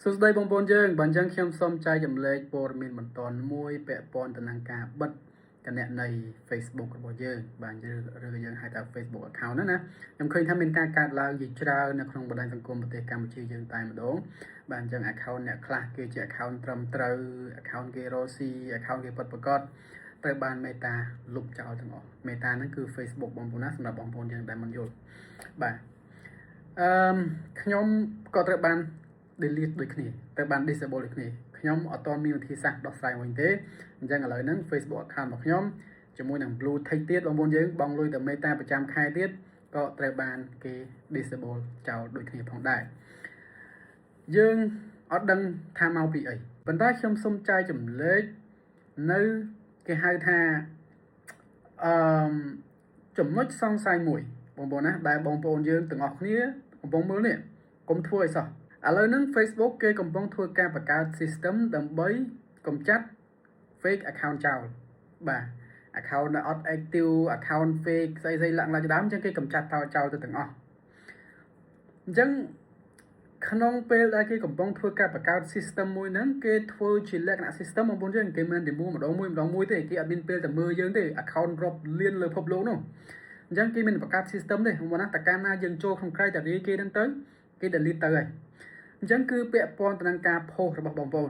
សួស្តីបងប្អូនយើងបាទអញ្ចឹងខ្ញុំសូមចែករំលែកព័ត៌មានបន្ទាន់មួយពាក់ព័ន្ធទៅនឹងការបិទគណនី Facebook របស់យើងបាទឬឬក៏យើងហៅថា Facebook account ហ្នឹងណាខ្ញុំឃើញថាមានការកើតឡើងជាច្រើននៅក្នុងបណ្ដាញសង្គមប្រទេសកម្ពុជាយើងតែម្ដងបាទអញ្ចឹង account អ្នកខ្លះគេជា account ត្រឹមត្រូវ account គេរកស៊ី account គេពិតប្រាកដត្រូវបាន Meta លុបចោលទាំងអស់ Meta ហ្នឹងគឺ Facebook បងប្អូនណាសម្រាប់បងប្អូនយើងដែលមិនយល់បាទអឺខ្ញុំក៏ត្រូវបាន delete ដូចគ្នាត្រូវបាន disable ដូចគ្នាខ្ញុំអត់ទាន់មានវិធីសាស្ត្រដោះស្រាយវិញទេអញ្ចឹងឥឡូវហ្នឹង Facebook account របស់ខ្ញុំជាមួយនឹង Blue Tick ទៀតបងប្អូនយើងបង់លុយទៅ Meta ប្រចាំខែទៀតក៏ត្រូវបានគេ disable ចោលដូចគ្នាផងដែរយើងអត់ដឹងថាមកពីអីប៉ុន្តែខ្ញុំសូមចែករំលែកនៅគេហៅថាអឺចំណុចសង្ស័យមួយបងប្អូនណាដែលបងប្អូនយើងទាំងអស់គ្នាកំពុងមើលនេះកុំធ្វើអីសោះឥឡូវហ្នឹង Facebook គេកំពុងធ្វើការបង្កើត system ដើម្បីកម្ចាត់ fake account ចោលបាទ account ដែលអត់ active account fake ស្អីស្អីឡើងឡើងដើមអញ្ចឹងគេកម្ចាត់តចោលទៅទាំងអស់អញ្ចឹងក្នុងពេលដែលគេកំពុងធ្វើការបង្កើត system មួយហ្នឹងគេធ្វើជាលក្ខណៈ system បងប្អូនយើងគេមិន remove ម្ដងមួយម្ដងមួយទេគេអត់មានពេលតែមើលយើងទេ account រាប់លានលើពិភពលោកនោះអញ្ចឹងគេមានបង្កើត system ទេបងប្អូនណាតើកាលណាយើងចូលក្នុង criteria គេហ្នឹងទៅគេ delete ទៅហើយអញ្ចឹងគឺពាក់ព័ន្ធទៅនឹងការ post របស់បងប្អូន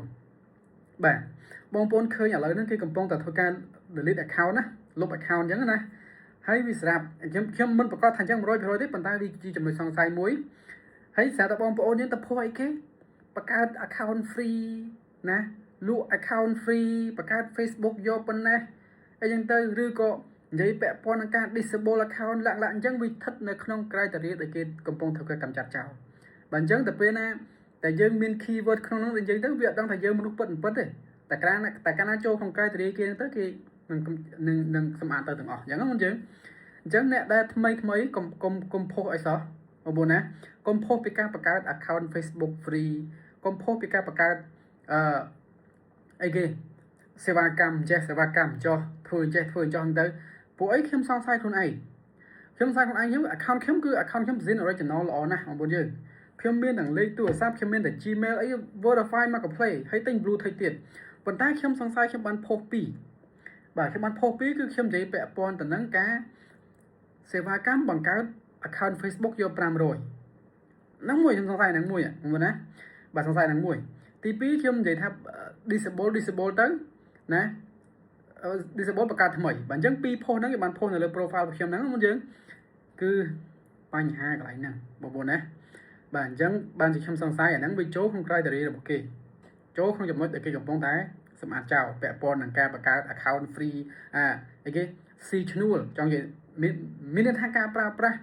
បាទបងប្អូនឃើញឥឡូវហ្នឹងគេកំពុងតែធ្វើការ delete account ណាលុប account អញ្ចឹងណាហើយវាស្រាប់ខ្ញុំខ្ញុំមិនប្រកាសថាអញ្ចឹង100%ទេប៉ុន្តែវាជាចំណុចសង្ស័យមួយហើយស្រាប់តែបងប្អូនយើងទៅ post អីគេបង្កើត account free ណាលក់ account free បង្កើត Facebook យកប៉ុណ្ណេះអីចឹងទៅឬក៏និយាយពាក់ព័ន្ធនឹងការ disable account លាក់លាក់អញ្ចឹងវាស្ថិតនៅក្នុង criteria ដែលគេកំពុងធ្វើការកម្ចាត់ចោលបាទអញ្ចឹងទៅពេលណា តែយើងមាន keyword ក្នុងហ្នឹងនិយាយទៅវាអត់ដឹងថាយើងមនុស្សពិតមិនពិតទេតែកាលណាតែកាលណាចូលក្នុង criteria គេហ្នឹងទៅគេនឹងនឹងនឹងសម្អាតទៅទាំងអស់អញ្ចឹងណាយើងអញ្ចឹងអ្នកដែលថ្មីថ្មីកុំកុំកុំ post អីសោះបងប្អូនណាកុំ post ពីការបង្កើត account Facebook free កុំ post ពីការបង្កើតអឺអីគេសេវាកម្មចេះសេវាកម្មចោះធ្វើចេះធ្វើចោះហ្នឹងទៅពួកអីខ្ញុំសង្ស័យខ្លួនឯងខ្ញុំសង្ស័យខ្លួនឯងខ្ញុំ account ខ្ញុំគឺ account ខ្ញុំ Zin original ល្អណាស់បងប្អូនយើងខ្ញុំមានទាំងលេខទូរស័ព្ទខ្ញុំមានតែ Gmail អី verify មកក៏ play ហើយទិញ Blue Tick ទៀតប៉ុន្តែខ្ញុំសង្ស័យខ្ញុំបាន post 2បាទខ្ញុំបាន post 2គឺខ្ញុំនិយាយពាក់ព័ន្ធទៅនឹងការសេវាកម្មបង្កើត account Facebook យក500ហ្នឹងមួយខ្ញុំសង្ស័យហ្នឹងមួយបងប្អូនណាបាទសង្ស័យហ្នឹងមួយទី2ខ្ញុំនិយាយថា disable disable ទៅណា disable បង្កើតថ្មីបាទអញ្ចឹងពីរ post ហ្នឹងគេបាន post នៅលើ profile របស់ខ្ញុំហ្នឹងមុនយើងគឺបញ្ហាកន្លែងហ្នឹងបងប្អូនណាបាទអញ្ចឹងបានជាខ្ញុំសង្ស័យអាហ្នឹងវាចូលក្នុង criteria របស់គេចូលក្នុងចំណុចដែលគេកំពុងតែសម្អាតចោលពាក់ព័ន្ធនឹងការបង្កើត account free អាអីគេស៊ីឈ្នួលចង់និយាយមានមានន័យថាការប្រើប្រាស់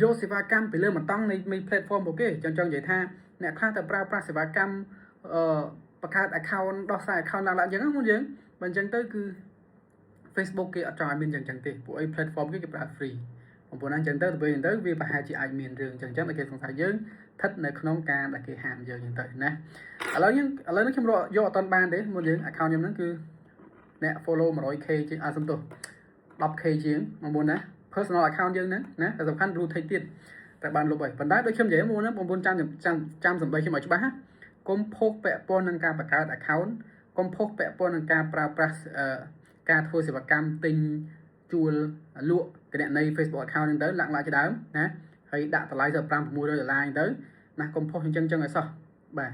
យកសេវាកម្មពីលើបន្តង់នៃ platform របស់គេចង់ចង់និយាយថាអ្នកខ្លះទៅប្រើប្រាស់សេវាកម្មអឺបង្កើត account ដោះស្រាយ account ឡើងឡើងអញ្ចឹងណាមុនយើងបើអញ្ចឹងទៅគឺ Facebook គេអត់ចង់ឲ្យមានអញ្ចឹងទេពួកអី platform គេគេប្រើ free បងប្អូនណាអញ្ចឹងទៅទៅពេលអញ្ចឹងទៅវាប្រហែលជាអាចមានរឿងអញ្ចឹងអញ្ចឹងតែគេសង្ស័យយើងស្ថិតនៅក្នុងការដែលគេហាមយើងអញ្ចឹងទៅណាឥឡូវយើងឥឡូវនេះខ្ញុំរកយកអត់ទាន់បានទេមុនយើង account ខ្ញុំហ្នឹងគឺអ្នក follow 100K ជាងអាសំទោស 10K ជាងបងប្អូនណា personal account យើងហ្នឹងណាតែសំខាន់ blue tick ទៀតតែបានលុបហើយប៉ុន្តែដូចខ្ញុំនិយាយមុនណាបងប្អូនចាំចាំចាំសម្ដីខ្ញុំឲ្យច្បាស់ណាកុំ post ពាក់ព័ន្ធនឹងការបង្កើត account កុំ post ពាក់ព័ន្ធនឹងការប្រើប្រាស់ការធ្វើសេវាកម្មទិញជួលលក់គណនី Facebook account ហ្នឹងទៅលាក់លាក់ជាដើមណាហើយដាក់តម្លៃទៅ5 600ដុល្លារហ្នឹងទៅណាកុំ post អញ្ចឹងចឹងឲ្យសោះបាទ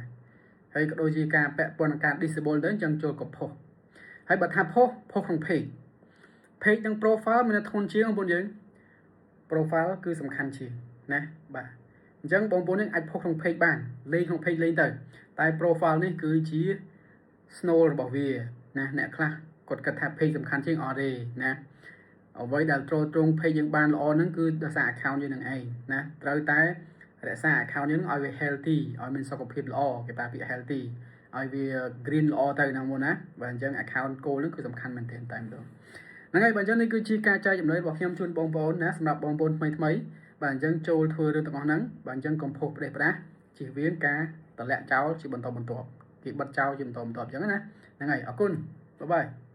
ហើយក៏ដូចជាការពាក់ព័ន្ធនឹងការ disable ទៅអញ្ចឹងចូលក៏ post ហើយបើថា post post ក្នុង page page និង profile មានធ្ងន់ជាងបងប្អូនយើង profile គឺសំខាន់ជាងណាបាទអញ្ចឹងបងប្អូននឹងអាច post ក្នុង page បានលេងក្នុង page លេងទៅតែ profile នេះគឺជា snow របស់វាណាអ្នកខ្លះគាត់គិតថា page សំខាន់ជាងអត់ទេណាអ្វីដែលទ្រទ្រង់ page យើងបានល្អហ្នឹងគឺដោយសារ account យើងនឹងឯងណាត្រូវតែរក្សា account យើងឲ្យវា healthy ឲ្យមានសុខភាពល្អគេប្រើពាក្យ healthy ឲ្យវា green ល្អទៅហ្នឹងមុនណាបាទអញ្ចឹង account goal ហ្នឹងគឺសំខាន់មែនទែនតែម្ដងហ្នឹងហើយបាទអញ្ចឹងនេះគឺជាការចែករំលែករបស់ខ្ញុំជូនបងប្អូនណាសម្រាប់បងប្អូនថ្មីថ្មីបាទអញ្ចឹងចូលធ្វើរឿងទាំងអស់ហ្នឹងបាទអញ្ចឹងកុំ post ផ្ដេសផ្ដាស់ជៀសវាងការតម្លាក់ចោលជាបន្តបន្ទាប់គេបិទចោលជាបន្តបន្ទាប់អញ្ចឹងណាហ្នឹងហើយអរគុណ bye bye.